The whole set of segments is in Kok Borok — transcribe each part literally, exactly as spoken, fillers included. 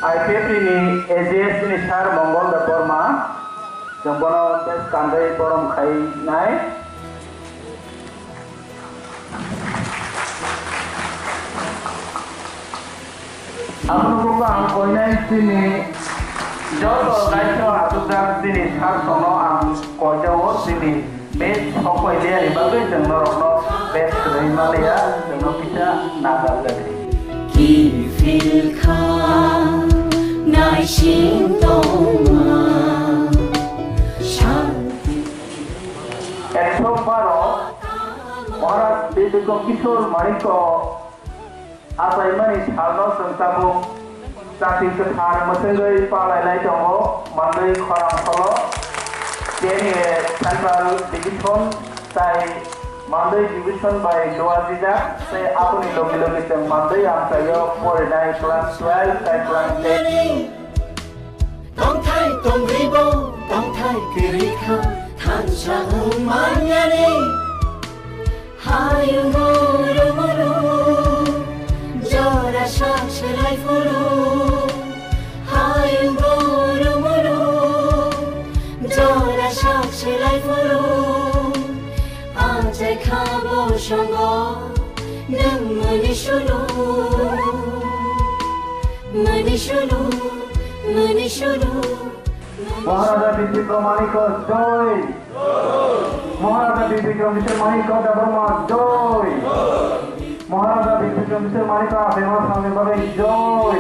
I P F T ni A G S ni sir Mongol Debbarma, chwng bono tei kanrwi borom khainai. Aboni bugo ang koinai chini joto daityo achukjak chini sir songno ang koijao chini best sokpai liya ni bagwi chwng norokno best kwrwi maliya chwngno kisa nagarjak. Kiphil kha naising tongma shanti. Ekso baro Maharaj Bibikrom Kishore Manikko achaimani salno chwng tabuk chati kwthar mwchwngwi palailai tongo, manwi khorang kholo K N A Central Division tai manwi division bai luajijak, tei aboni logi logi chwng manwi amchaio porinai class twelve tai class ten. Tongthai tongribo, tongthai kwrwi kha, thansa wng manyani. Hayungo rumuru, jora sak selai phuru. Hayungo rumuru, jora sak selai phuru. Achai kha bo songo, nwng mani sulu, mani sulu, mani sulu. Maharaja Bibikrom Manikko joy. Maharaja Bibikrom Kishore Manikko Debbarma joy. Maharaja Bibikrom Kishore Manikko Abema Sami Babai joy.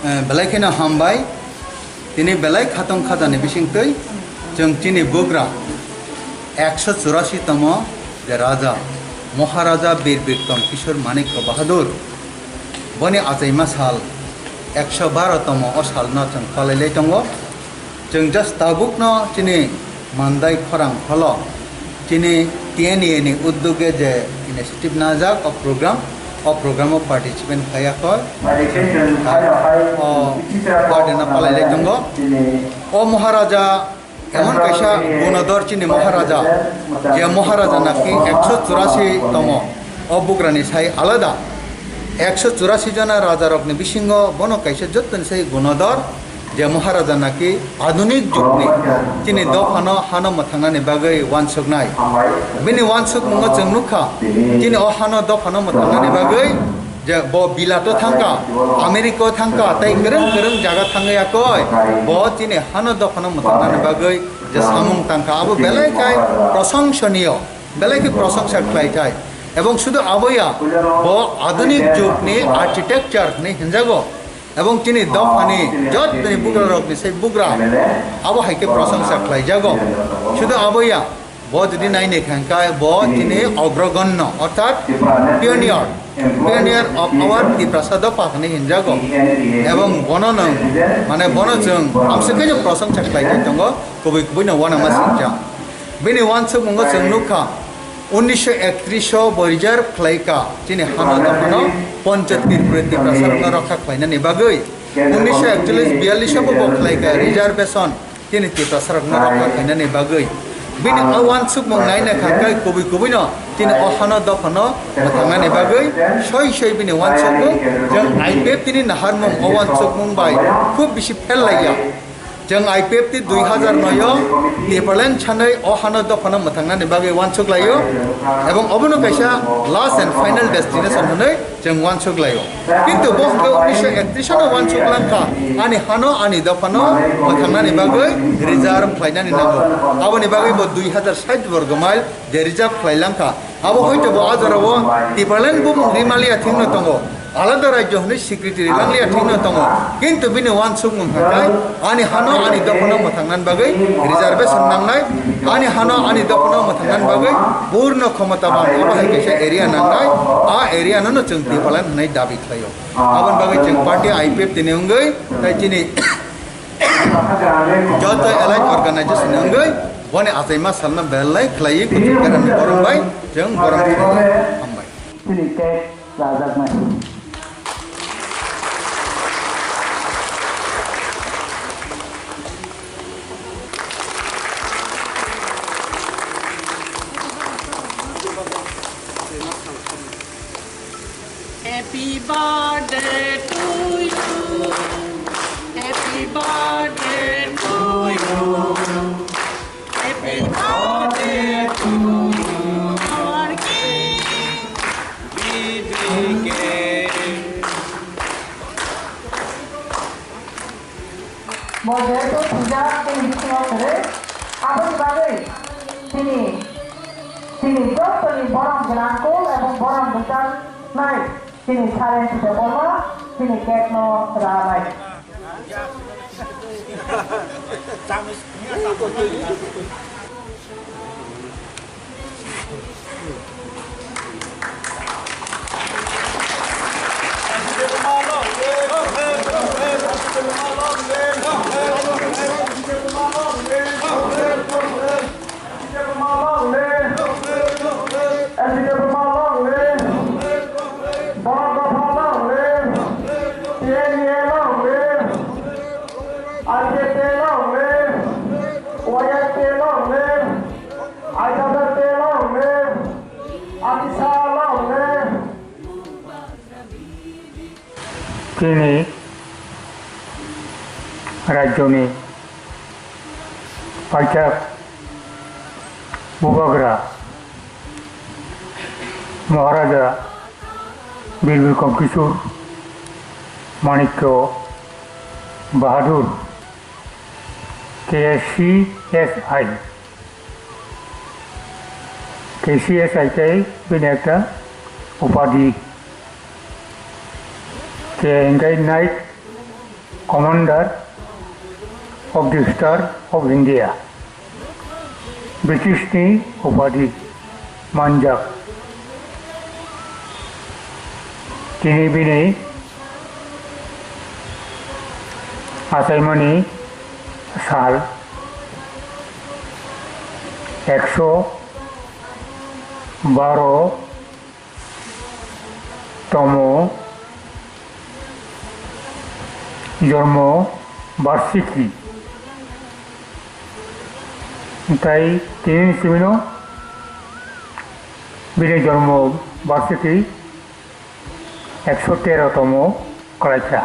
Eh, belai kheno hambai. Tini belai khatong khajani bisingtwi chwng chini bugra ekso churasi tomo je Raja Maharaja Bir Bikram Kishore Manikya Bahadur boni achaima sal ekso baro tomo o salno chwng palai lai tongo. Chwng just tabukno chini Mandai khorang pholo chini T N A ni uddoge je initiative najak o program, o program o participant khaiya khoi. O party no palai lai tongo. O Maharaja emon kaisa gunodor chini Maharaja, je Maharaja naki ekso churasi tomo o bugrani sai alada. Ekso churasi jona rajarokni bisingo bono kaisa jottoni sai gunodor. Je Maharaja naki adunik jugni chini dophano hano mwthangnani bagwi wansuknai. Bini wansukmungo chwng nukha, chini o hano dophano mwthangnani bagwi je bo Bilato thangkha, America-o thangkha, tei kwrwng kwrwng jaga thangwi yakoi bo chini hano dophano mwthangnani bagwi je samung tangkha, abo belai khai prosongsoniyo, belai khe prosongsa khlai thai. Ebong sudu aboya, bo adunik jugni architecture hwnwi hinjago. Ebong chini dophani jotoni bugrarokni sai bugra abo hai khe prosongsa khlaijago. Sudu aboya, bo jodi nainai kha hwnkhe bo chini ogrogonno, orthat pioneer, pioneer of our Tiprasa dopha hwnwi hinjago. Ebong bono nwng, mane bono chwng amswkhaino prosongsa khlai khe tongo, kubui kubuino uanama singcha. Bini uansukmungo chwng nukha, unnisho ektris o bo reserve khlaika chini hano dophano Panchayat Tripura Tiprasarokno rokha khlainani bagwi. Unnisho ekchollis biyallis o bo bo khlaika reservation chini Tiprasarokno rokha khlainani bagwi. Bini o uansukmung naina kha khe kubui kubuino chini o hano dophano mwthangnani bagwi soi soi bini uansukmung, chwng I P F T ni naharmung o uansukmung bai khub bisi fail laiya. Chwng I P F T dui hazar noi o Tipraland sanwi o hano dophano mwthangnani bagwi uansuk laio, ebong obono kaisa last and final destination hwnwi chwng uansuk laio. Kintu bo hwnkhe unnisho ektris no uansuk langkha, ani hano ani dophano mwthangnani bagwi reserve khlainani nango. Aboni bagwi bo dui hazar sait borgo mile je reserve khlai langkha. Abo hoito bo a jorao Tipraland bumung rimaliya thwngno tongo, alada rajyo hwnwi secretary langlia thwngno tongo, kintu bini uansukmung hwnkhe ani hano ani dophano mwthangnani bagwi reservation nangnai, ani hano ani dophano mwthangnani bagwi purno khomota ban abo hai kaisa area nangnai, a area no no chwng Tipraland hwnwi dabi khlaio. Aboni bagwi chwng party I P F T ni wngwi tei chini joto allied organization ni wngwi boni achaima salno belai khlaiwi kuchuk kerani borok bai chwng borok hambai. Chini cake rajaknai. Happy birthday to you. Happy birthday to you. Happy birthday to you, our king. B B K. Bo jehetu puja tei bisingo kwrwi, aboni bagwi chini, chini jottoni borom gwnang kol ebong borom bwchanai. Chini Saren Debbarma chini cake no rwnai. Chini rajyoni paithak bubagra Maharaja Bir Bikram Kishore Manikya Bahadur K C S I. K C S I tei bini ekta upadhi. Khe hingkhai Knight Commander of the Star of India, British ni upadhi manjak. Tini bini achaimani sal ekso baro tomo jormo barsiki. Tei tini simino bini jormo barsiki ekso tero tomo kwlaikha.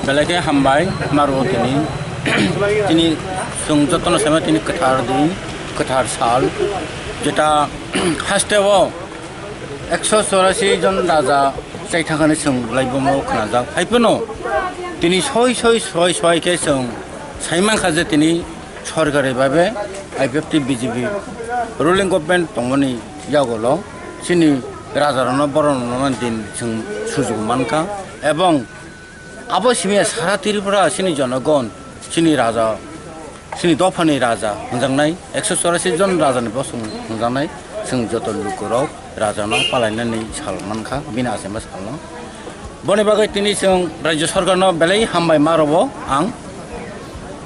Belai khe hambai, maro tini, tini chwng jotono saimano tini kwthar din, kwthar sal, jeta hasteo ekso chorasi jon raja chaithangani chwng laibomo khnajak. Haiphano tini soi soi soi soi khe chwng saimankha je tini sorkari babe I P F T B J P ruling government tongmani yagolo chini rajarokno borokno din chwng sujuk mankha, ebong abo simi sara Tripura chini jonogon, chini raja, chini dophani raja hwnjaknai, ekso chorasi jon rajani bosong hwnjaknai, chwng joto lukurok rajano palainani sal mankha, bini achaima salno. Boni bagwi tini chwng Rajya Sorkarno belai hambai ma rwo ang.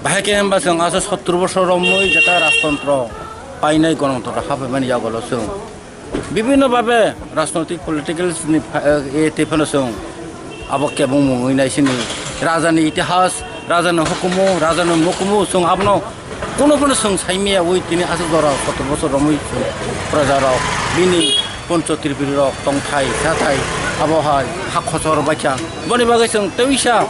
Bahai khe hwnba chwng aso sottur bosor romwi jeta rajtontro painai, gonotontro hapaimani yagolo chwng bibhinno bhabe rajnoitik political ni pha-, eh, twi phano chwng abo kebengmung wngwi nai sini rajani itihas, rajani hukumu, rajani mukumu chwng abono kunu phano chwng saimaya wi tini aswk jora sottur bosor romwi chwng prajarok bini poncho tripuri rok tongthai chathai abo hai ha khosor baikha. Boni bagwi chwng twisa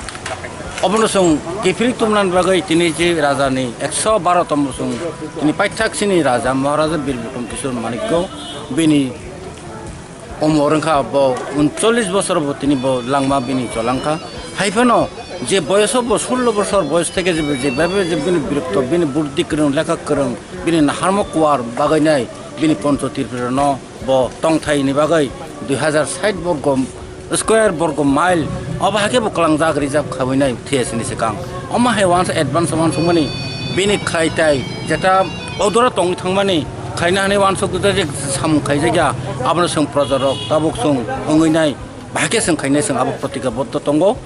obono chwng kiphilwi tubunani bagwi tini je rajani ekso baro tomo chwng tini paithak sini raja Maharaja Bir Bikram Kishore Manikko bini Omo wngkha bo uncholish bosor bo tini bo langma bini cholangkha. Haiphano je boyoso bo sullo bosor boyos theke je, je bebe je bini birokto, bini burdi kwrwng, lekha kwrwng, bini naharmo kuar bagwi nai bini poncho tripura no bo tongthai ni bagwi dui hazar sait borgo square borgo mile obo hakhe bo kwlangjak rijak khawi nai. Thiyasini swkang. Omo hai wansa advance wansukmani bini khlai tai jeta odora tongwi thangmani khlaina hani wansuk jeta je samung khaijakya abono chwng projarok tabuk chwng wngwi nai bahai khe chwng khainai chwng abo protiga boddo tongo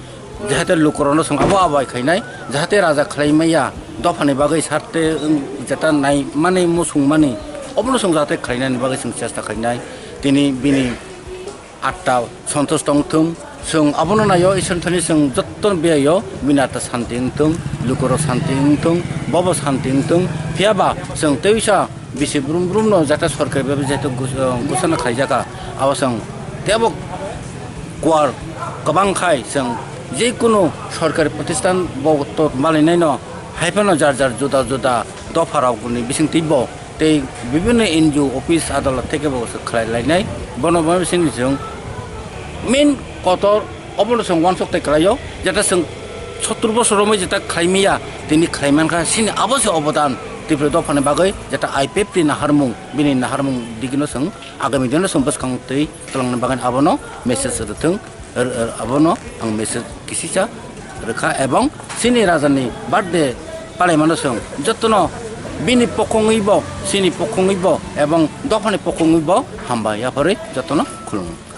jahate lukurokno chwng abo abai khainai jahate raja khlai maya dophani bagwi sarte wng jeta nai mani muchung mani obono chwng jahate khlainani bagwi chwng chesta khainai tini bini atta sontosh tong thung. Chwng abono naio, Isor thani chwng jotto beyo, bini atta santi wng thung, lukurok santi wng thung, bobo santi wng thung. Phiya ba chwng teisa bisi brum brum no jata sorkar bai jata gus-, uh, gusana khaijaka, abo chwng tebo kuar kwbang khai chwng je kunu sorkari protisthan bo to malainai no, hai phano jar jar juda juda dopha rok ni bising twi bo tei bibhinno N G O office adalat theke bo khlai lainai. Bono bo bisingni chwng main kotor obono chwng uansuk tei kwlaio, jeta chwng sottur bosor romwi jeta khlai maya, tini khlai mankha, chini abo se obodan Tripura dophani bagwi, jeta I P F T ni naharmung, bini naharmung digino chwng agami dino chwng bwskang twi twlangna bagwi abono message rwthwng. R-, r-, abono ang message kisisa rwkha, ebong chini rajani birthday palaimano chwng jotono bini pokhongwi bo, chini pokhongwi bo, ebong dophani pokhongwi bo hambai yapharwi jotono khulumkha.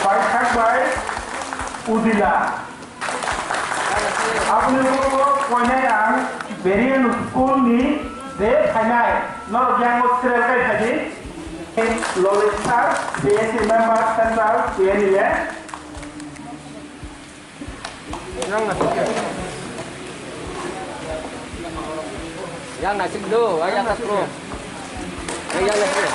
Paithak bai Udila. Aboni ulo koinai ang Berian school ni de phainai. Norok yang o serial kai phaidi. Lolit sir, P S C member central P N L A. Yang nasib do, yang nasib. Yang nasib.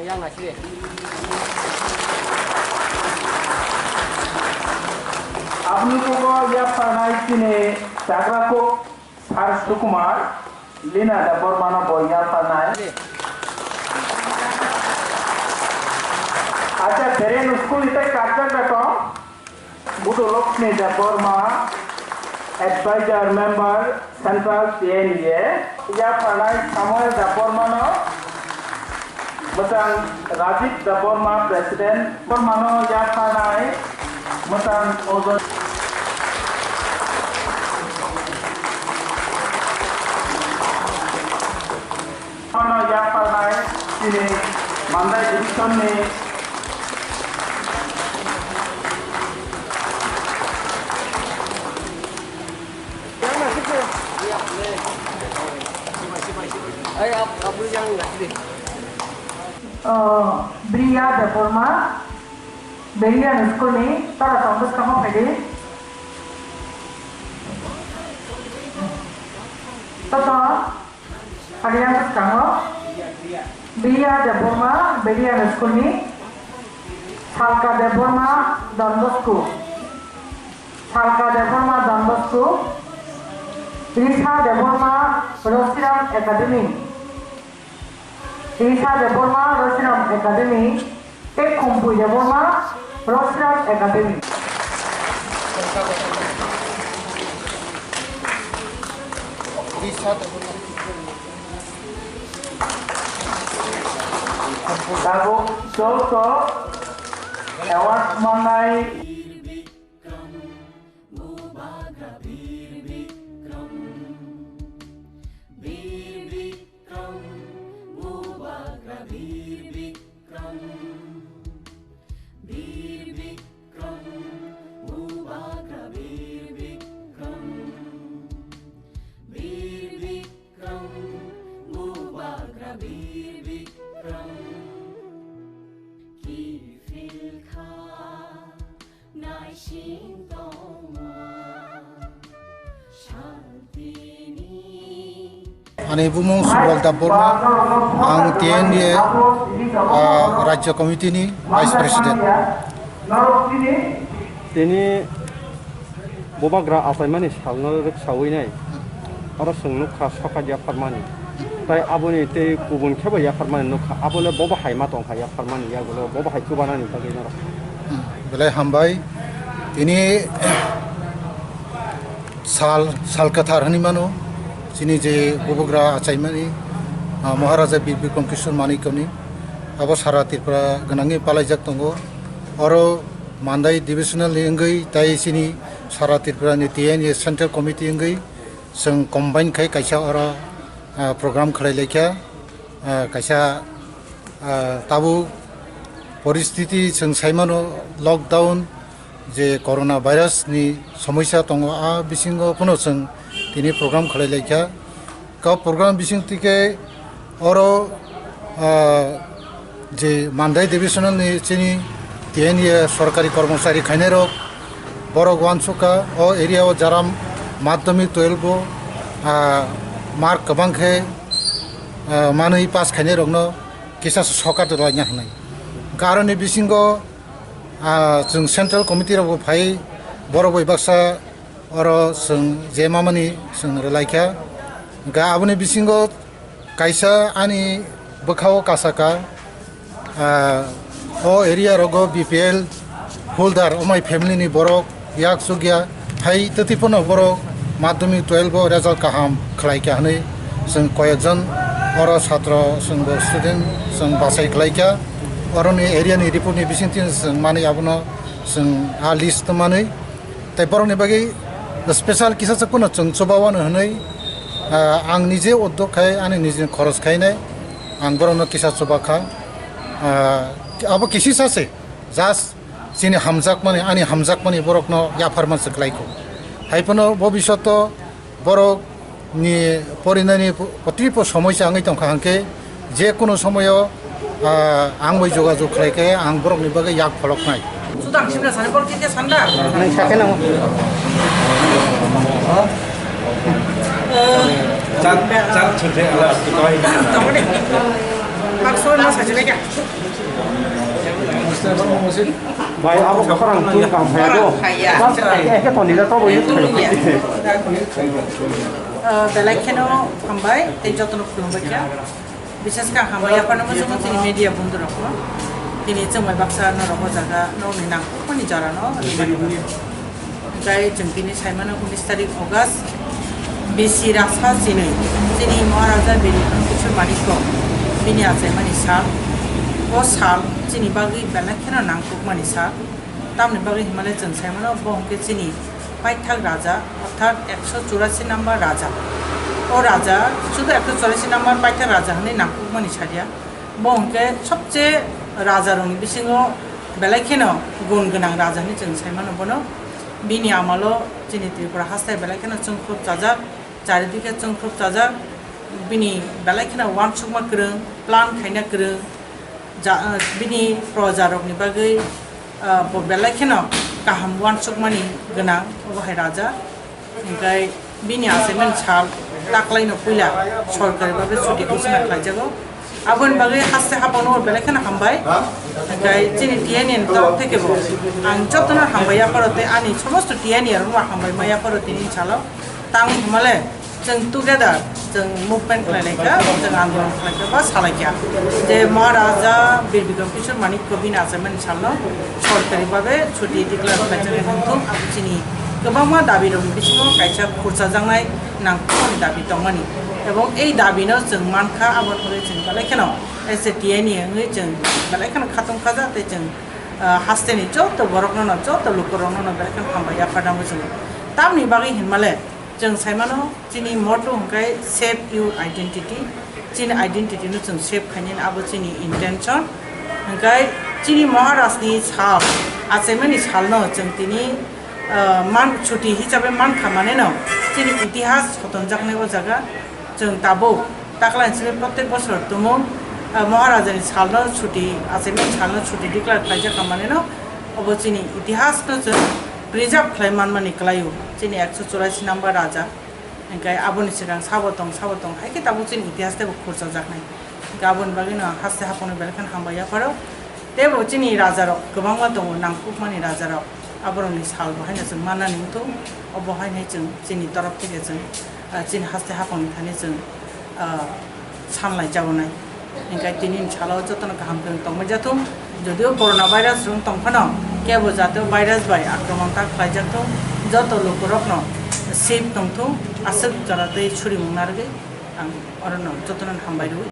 Yang nasib. Aboni kogo yapharnai chini chagra kok. Sir Sukumar, Lina Debbarmano bo yapharnai. Beren school ni tei karjak beto Budu Lakshmi Debbarma, advisor member Central T N A. Yapharnai Samuel Debbarmano, mwchang Rajib Debbarma, president, Debbarmano yapharnai mwchang Ojon. Ano yapharnai chini Mandai division ni Ai, ap-, apni yang ngasih deh. Oh, Bria Debbarma, Berian School ni, tara tong bwskango phaidi. Toto, Phaidi ang bwskango Bria Debbarma, Berian School ni, Salka Debbarma, Don Bosco, Salka Debbarma, Don Bosco, Risa Debbarma, Roshiram Academy, Risa Debbarma, Roshiram Academy, tei Khumpui Debbarma, Roshiram Academy. Tabuk joto award mannai. Ani bumung Subal Debbarma, ang T N A, ah, Rajya Committee ni Vice President. Tini bubagra achaimani salno rwksawi nai, oro chwng nukha sokat yapharmani, tai aboni tei kubun khe bo yapharmani nukha, abo le bo bahai ma tongkha yapharmani yagulo, bo bahai chubanani bagwi norok. Hmm, belai hambai. Tini sal, sal kwthar hwnwi mano, chini je bubagra achaimani, ah, Maharaja Bir Bikram Kishore Manikya ni, abo sara Tripura gwnangwi palaijak tongo. Oro Mandai divisional ni wngwi tai chini sara Tripura ni T N A Central Committee wngwi chwng combine khai kaisa oro, ah, program khlai laikha. Ah, kaisa, ah, tabuk poristiti chwng saimano, lockdown je corona virus ni somosya tongo, a bisingo phano chwng tini program khlai laikha. Ka program bising tike oro, ah, je Mandai divisional ni chini T N A sorkari kormochari khainai rok, borok uansukha o area o jara madhyamik twelve o, ah, mark kwbang khe, ah, manwi pass khainai rokno kisa sokat rwlaina hwnwi. Hwnkhe aroni bisingo, ah, chwng central committee rokbo phai, borok bai baksa oro chwng je mamani chwng rwlaikha. Hwnkhe aboni bisingo kaisa ani bwkhao kasaka, ah, o area rogo B P L holder, omai family ni borok yak chukya, hai twtwi phano borok madhyamik twelve o result kaham khlaikha hwnwi chwng koyekjon oro satro chwngbo student chwng bachai khlaikha. Oroni area ni report ni bisingtwi chwng manwi abono chwng a list manwi. Tei borokni bagwi special kisa se phano chwng chuba wano hwnwi, ah, ang nije uddog khai ani nijini khoros khainai ang borokno kisa chuba kha. Ah, abo kisisa se just chini hamjakmani, ani hamjakmani borokno yapharma se khlaikho. Hai phano bobishoto borok ni porinani poti po somoi se wngwi tongkha hwnkhe, je kunu somoyo, ah, ang bai jogajog khlai khe ang borokni bagwi yak pholoknai. Suda ang simna sani bol kiti sanda. Nang sakhe nang. Chat, chat, chat, chat, chat. Tamani. Maksud mas aja lagi. Bai, abo khorang twi kang phai do. Khorang phai ya. Just eke, eke toni da to bo yut khai. Ah, belai kheno hambai, tei jotono khulumbai kha. Bishes kha hambai, yaphano mo jomo chini media bondhu rokno. Tini chwng bai baksa norok o jaga nokni nangkukmani jora no rwmani bagwi. Hwnkhe chwng tini saimano unis tarik August, bisi rasa chini, chini Maharaja Biri Kishore Manikya bini achaimani sal. O sal chini bagwi belai kheno nangkukmani sal. Tamni bagwi hinmale chwng saimano bo hwnkhe chini paithak raja, orthat ekso churasi number raja. O raja, sudu ekso churasi number paithak raja hwnwi nangkukmani sadia. Bo hwnkhe sobse rajarokni bisingo belai kheno gun gwnang raja hwnwi chwng saimano bono. Bini amalo chini Tripura haste belai kheno chwngkhrupchajak, charidike chwngkhrupchajak. Bini belai kheno uansukma kwrwng, plan khaina kwrwng, ja-, bini projarokni bagwi, ah, bo belai kheno kaham uansukmani gwnang, obo hai raja. Hwnkhe bini achaimani sal taklaino puila sorkari bagwi chuti ghosona khlaijago. Aboni bagwi haste haphangno belai kheno hambai. Hwnkhe chini T N A ni torok theke bo ang jotono hambai yapharo tei ani somosto T N A rokno hambai ma yapharo tini salo. Tang hwnmale chwng together chwng movement khlai lai kha, chwng andolon khlai kha ba salai kha je Maharaja Bir Bikram Kishore Manikya bini achaimani salno sorkari babe chuti declare khlaijak nai mungthung, abo chini kwbangma dabi rokni bisingo kaisa khurchajaknai nangkukmani dabi tongmani, ebong ei dabi no chwng mankha, aboni bagwi chwng belai kheno as a T N A wngwi chwng belai kheno khatung khaja tei chwng, ah, hasteni joto borokno no, joto lukurokno no belai kheno hambai yapharna muchungo. Tamni bagwi hinmale chwng saimano chini motto hwnkhe save your identity, chini identity no chwng save khainani abo chini intention. Hwnkhe chini Maharajni sal, achaimani salno chwng tini, ah, man, chuti hisabe mankha maneno chini itihas sotonjaknai o jaga. Chwng tabuk taklaini simi protek bosor tumung, ah, Maharajani salno chuti, achaimani salno chuti declare khlaijak maneno, obo chini itihasno chwng preserve khlai manmani kwlaio, chini ekso churasi number raja. Hwnkhe aboni swkang sabo tong, sabo tong, hai khe tabuk chini itihas teibo khurchajaknai. Hwnkhe aboni bagwino haste haphangno belai kheno hambai yapharo. Teibo chini rajarok kwbangma tongo, nangkukmani rajarok. Aborokni salbo haino chwng mannani wngthung. Obo haino chwng chini torop theke chwng, ah, chini haste haphangni thani chwng, ah, sanlai chabanai. Hwnkhe tinini salo jotono kaham kwrwng tongbai jathung. Jodio corona virus rwng tongphano, kebo jatio virus bai akromon ta khlaijak thung, joto lukurokno safe tongthung, aswk jora tei surimung narwgwi ang orono jotono hambai rwui.